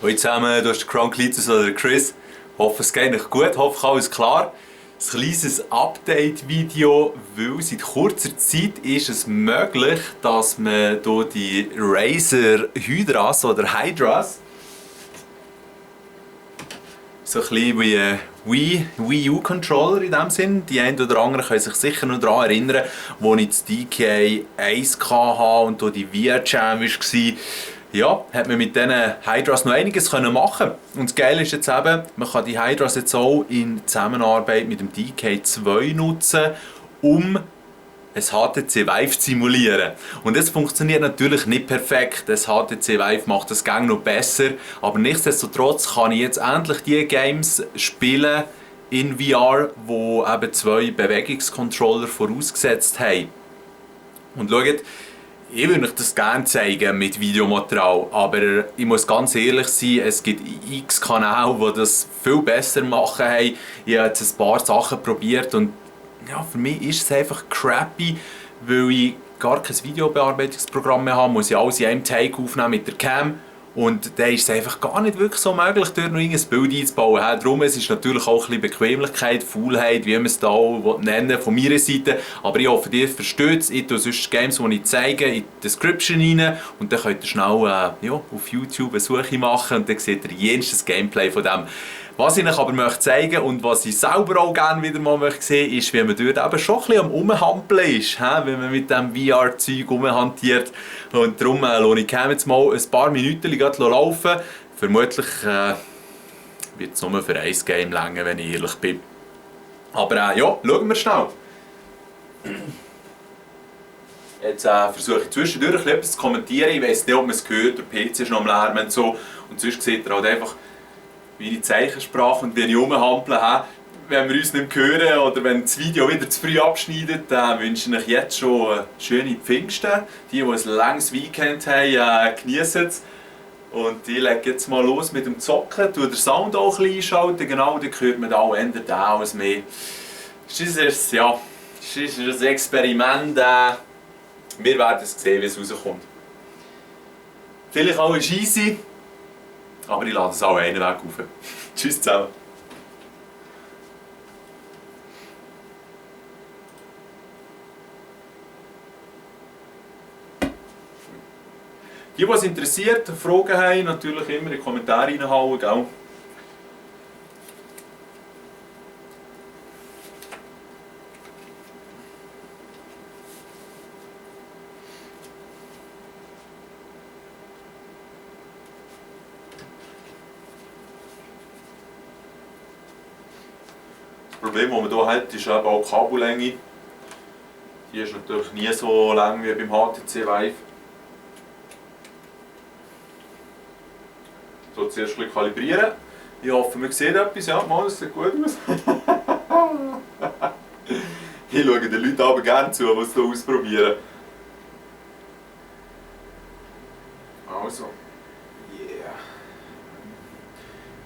Hallo zusammen, du hast den Cronklitus oder Chris. Ich hoffe, es geht euch gut, ich hoffe, alles klar. Ein kleines Update-Video, weil seit kurzer Zeit ist es möglich, dass man hier die Razer Hydras oder Hydras, so ein bisschen wie ein Wii U-Controller in dem Sinn. Die einen oder anderen können sich sicher noch daran erinnern, als ich das DK 1 hatte und hier die VR-Jam war. Ja, hat man mit diesen Hydras noch einiges machen. Und das Geile ist jetzt eben, man kann die Hydras jetzt auch in Zusammenarbeit mit dem DK2 nutzen, um ein HTC Vive zu simulieren. Und es funktioniert natürlich nicht perfekt. Das HTC Vive macht das Gang noch besser. Aber nichtsdestotrotz kann ich jetzt endlich die Games spielen in VR, wo eben zwei Bewegungscontroller vorausgesetzt haben. Und schaut, ich würde euch das gerne zeigen mit Videomaterial, aber ich muss ganz ehrlich sein, es gibt x Kanäle, die das viel besser machen. Ich habe jetzt ein paar Sachen probiert und ja, für mich ist es einfach crappy, weil ich gar kein Videobearbeitungsprogramm mehr habe, muss ich alles in einem Take aufnehmen mit der Cam. Und dann ist es einfach gar nicht wirklich so möglich, dort noch ein Bild einzubauen. Darum es ist natürlich auch ein bisschen Bequemlichkeit, Faulheit, wie man es da auch nennen will, von meiner Seite. Aber ich hoffe, ihr versteht es. Ich tue sonst Games, die ich zeige, in die Description rein. Und dann könnt ihr schnell ja, auf YouTube eine Suche machen und dann seht ihr jedes Gameplay von dem. Was ich euch aber möchte zeigen und was ich selber auch gerne wieder mal möchte sehen, ist, wie man dort eben schon ein bisschen am Rumhampeln ist, wenn man mit diesem VR-Zeug rumhantiert. Und darum lasse ich jetzt mal ein paar Minuten laufen. Vermutlich wird es nur für ein Game länger, wenn ich ehrlich bin. Aber ja, schauen wir schnell. Jetzt versuche ich zwischendurch etwas zu kommentieren. Ich weiss nicht, ob man es hört, der PC ist noch am Lärmen und so. Und sonst sieht ihr halt einfach meine Zeichensprache und wie ich rumhample. Wenn wir uns nicht hören oder wenn das Video wieder zu früh abschneidet, wünsche ich euch jetzt schon schöne Pfingsten. Die ein langes Weekend haben, genießen es. Und ich lege jetzt mal los mit dem Zocken, tue den Sound auch ein bisschen einschalten, genau, dann hört man da auch eher den als mehr. Es ist ein Experiment, wir werden es sehen, wie es rauskommt. Vielleicht auch easy, aber ich lade es auch einen Weg auf. Tschüss zusammen. Die, was interessiert, Fragen haben, natürlich immer in die Kommentare reinhauen, gell? Das Problem, das man hier hat, ist eben auch die Kabellänge. Die ist natürlich nie so lang wie beim HTC Vive. So, zuerst ein kalibrieren. Ich hoffe, man sieht etwas. Ja, mal, das sieht gut aus. Ich schaue den Leuten aber gerne zu, die es hier ausprobieren. Also, yeah.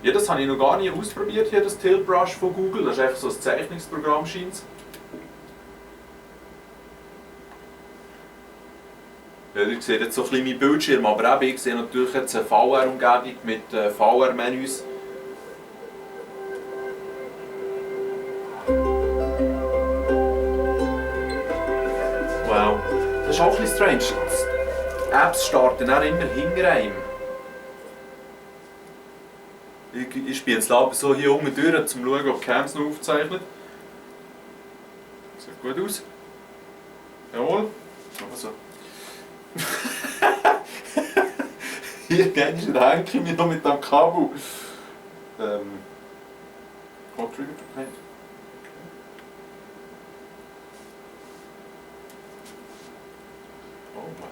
Ja, das habe ich noch gar nicht ausprobiert, hier das Tilt Brush von Google. Das ist einfach so ein Zeichnungsprogramm, scheint es. Ja, ihr seht jetzt so ein bisschen meinen Bildschirm, aber eben, ich sehe natürlich jetzt eine VR-Umgebung mit VR-Menüs. Wow, das ist auch ein bisschen strange. Die Apps starten auch immer hinter einem. Ich spiele jetzt so hier unten durch, um zu schauen, ob die Cams noch aufzeichnet. Sieht gut aus. Jawohl. Also. Hier hänge ich mich noch mit dem Kabel. Hot Trigger Paint. Oh Mann.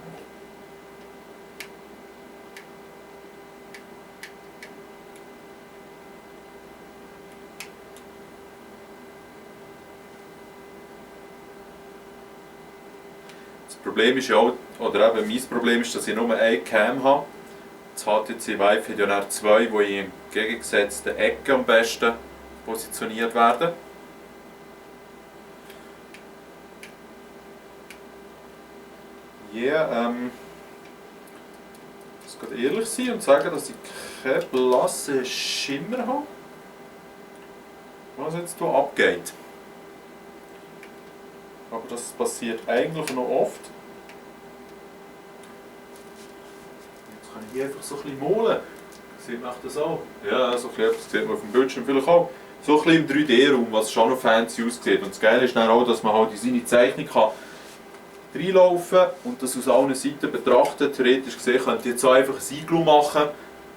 Das Problem ist ja auch, oder eben mein Problem ist, dass ich nur eine Cam habe. Das HTC Vive hat ja dann zwei, die in entgegengesetzten Ecken am besten positioniert werden. Ja, das jetzt gerade ehrlich sein und sagen, dass ich keinen blassen Schimmer habe, was jetzt hier abgeht. Aber das passiert eigentlich noch oft. Jetzt kann ich hier einfach so ein bisschen malen. Sieht man das auch? Ja, so ein bisschen, das sieht man auf dem Bildschirm vielleicht auch. So ein bisschen im 3D-Raum, was schon noch fancy aussieht. Und das Geile ist dann auch, dass man halt in seine Zeichnung kann reinlaufen und das aus allen Seiten betrachten. Theoretisch gesehen könnte ich jetzt auch einfach ein Iglu machen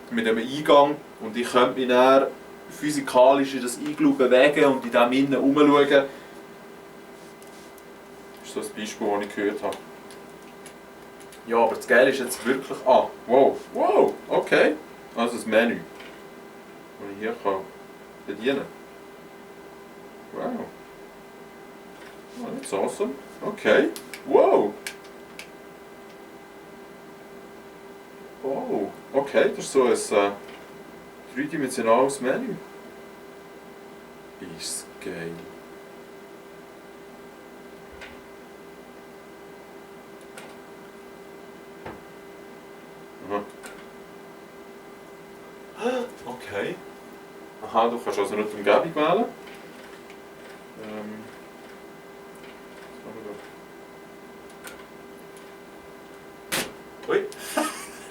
mit einem Eingang und ich könnte mich dann physikalisch in das Iglu bewegen und in dem innen herumschauen. Das ist so ein Beispiel, das ich gehört habe. Ja, aber das Geile ist jetzt wirklich... Ah, wow, okay. Also das Menü, das ich hier kann bedienen kann. Wow. Oh, that's awesome. Okay. Wow. Oh, okay, das ist so ein dreidimensionales Menü. Ist geil. Aha. Okay. Aha, du kannst also nicht die Umgebung wählen. Ui,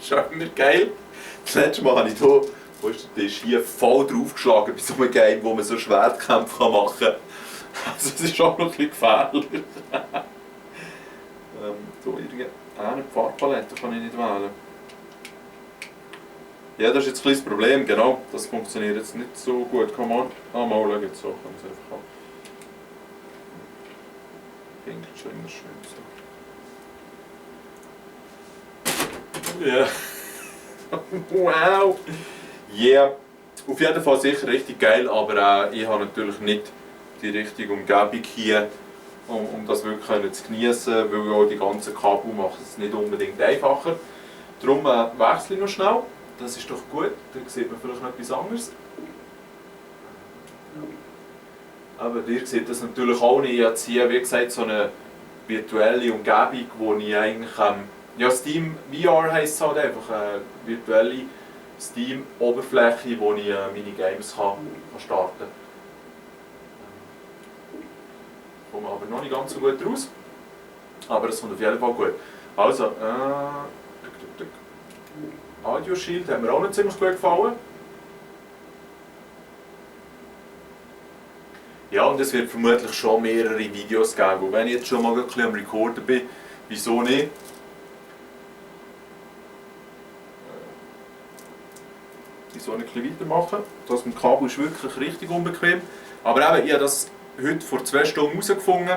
schon immer geil. Das letzte Mal habe ich hier, wo ist der Tisch, hier voll draufgeschlagen bei so einem Game, wo man so Schwertkämpfe machen kann. Also es ist auch noch ein bisschen gefährlich. Hier irgendeine Farbpalette kann ich nicht wählen. Ja, das ist jetzt ein kleines Problem, genau. Das funktioniert jetzt nicht so gut. Komm mal, mal schauen, jetzt so kann ich es einfach haben. Pink ist immer schön so. Ja. Wow! Yeah! Auf jeden Fall sicher richtig geil, aber ich habe natürlich nicht die richtige Umgebung hier, um das wirklich zu genießen, weil auch die ganzen Kabel machen es nicht unbedingt einfacher. Darum wechsle ich noch schnell. Das ist doch gut, dann sieht man vielleicht noch etwas anderes. Aber ihr seht das natürlich auch nicht. Jetzt hier, wie gesagt, so eine virtuelle Umgebung, wo ich eigentlich... ja, Steam VR heisst es halt einfach, eine virtuelle Steam-Oberfläche, wo ich meine Games kann starten kann. Kommt aber noch nicht ganz so gut raus. Aber es kommt auf jeden Fall gut. Also, Audio Shield hat mir auch nicht ziemlich gut gefallen. Ja, und es wird vermutlich schon mehrere Videos geben, wo wenn ich jetzt schon mal ein bisschen am Recorden bin, wieso nicht? Wieso nicht ein bisschen weitermachen? Das mit dem Kabel ist wirklich richtig unbequem. Aber eben, ich habe das heute vor 2 Stunden herausgefunden,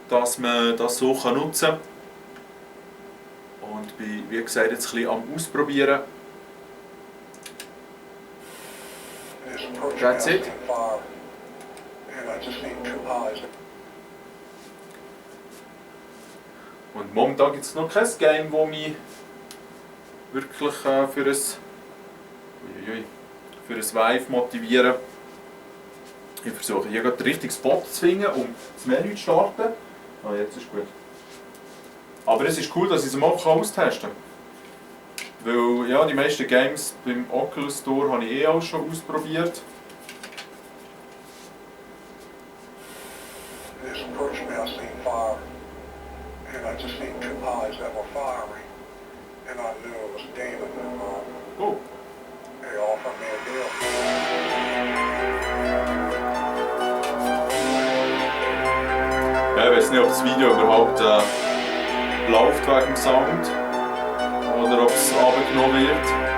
dass man das so nutzen kann. Und bin, wie gesagt, jetzt ein bisschen am Ausprobieren. That's it. Und momentan gibt es noch kein Game, das mich wirklich für ein Vive motivieren. Ich versuche hier gerade den richtigen Spot zu finden, um das Menü zu starten. Ah, jetzt ist gut. Aber es ist cool, dass ich es mal austesten kann. Weil ja, die meisten Games beim Oculus Store habe ich auch schon ausprobiert. Oh. Ja, ich weiß nicht, ob das Video überhaupt läuft wegen dem Sound oder ob es abgenommen wird.